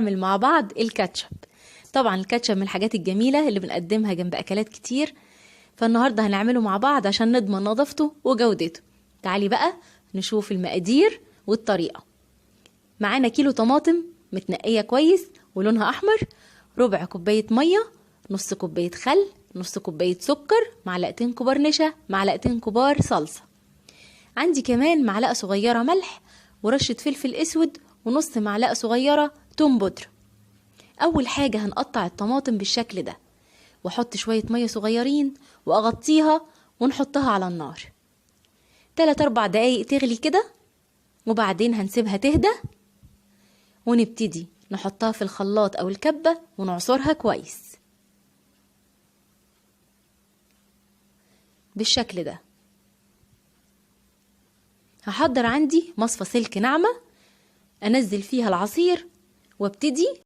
نعمل مع بعض الكاتشب. طبعا الكاتشب من الحاجات الجميلة اللي بنقدمها جنب أكلات كتير، فالنهاردة هنعمله مع بعض عشان نضمن نظافته وجودته. تعالي بقى نشوف المقادير والطريقة. معانا كيلو طماطم متنقية كويس ولونها أحمر، ربع كوباية مية، نص كوباية خل، نص كوباية سكر، معلقتين كبار نشا، معلقتين كبار صلصة. عندي كمان معلقة صغيرة ملح ورشة فلفل اسود ونص معلقة صغيرة توم بودرة. أول حاجة هنقطع الطماطم بالشكل ده، واحط شوية مية صغيرين واغطيها ونحطها على النار 3-4 دقايق تغلي كده، وبعدين هنسيبها تهدى ونبتدي نحطها في الخلاط او الكبة ونعصرها كويس بالشكل ده. هحضر عندي مصفى سلك ناعمة انزل فيها العصير وابتدي